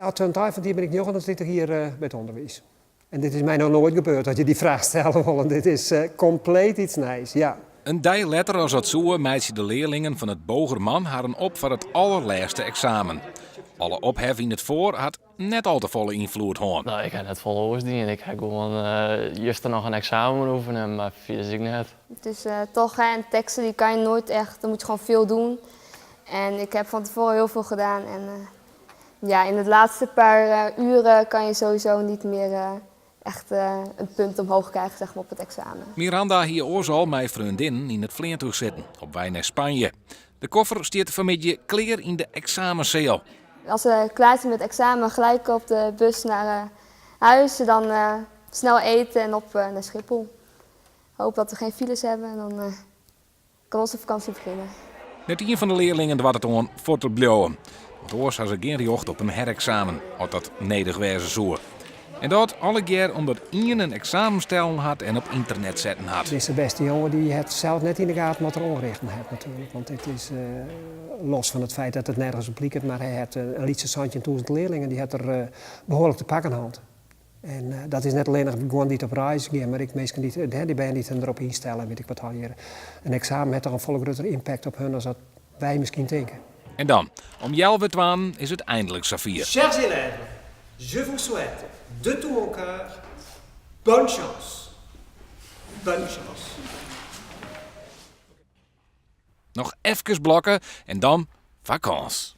As in dei fan dy bin ik 39 jier by it ûnderwiis. En dit is my noch noait gebeurd dat je dy fraach stelle wolle. Dit is kompleet iets nijs, ja. In dei letter as dat soe, meitsje de learlingen fan it Bogerman harren op foar it allerlêste eksamen. Alle ophef yn it foar hat net al te folle ynfloed hân. No, ik ha net folle oars dien. Ik ha gewoan juster noch in eksamen oefene, mar fierders ek net. Dus toch, hè, en teksten die kan je nooit echt, dan moet je gewoon veel doen. En ik heb van tevoren heel veel gedaan en ja, in de laatste paar uren kan je sowieso niet meer echt een punt omhoog krijgen zeg maar, op het examen. Miranda hie oars al mei freondinnen yn it fleantúch sitten, op wei nei Spanje. De koffer stiet fanmiddei klear yn de eksamenseal. Als we klaar zijn met het examen, gelijk op de bus naar huis, dan snel eten en op naar Schiphol. Hoop dat we geen files hebben en dan kan onze vakantie beginnen. Net ien fan de learlingen doart it oan fuort te bliuwen, want oars ha se gjin rjocht op in hereksamen, as dat nedich wêze soe. En dat allegear omdat ien in eksamen stellen hat en op ynternet setten hat. Dizze bêste jonge dy hat sels net yn de gaten wat er oanrichten hat natuerlik, want dit is los fan it feit dat it nergens op liket, mar hy hat in lytse 17.000 learlingen, dy hat er behoarlik te pakken hân. En dat is net allinnich guon dy't op reis gean, mar ek minsken dy't, dy bern dy't him derop ynstelle en wit ik wat allegear. In eksamen hat toch in folle gruttere impact op hun as dat wy miskien tinke. En dan, om healwei twaen is it einlik safier. Chers élèves, je vous souhaite de tout mon cœur bonne chance. Bonne chance. Noch efkes blokke en dan fakâns.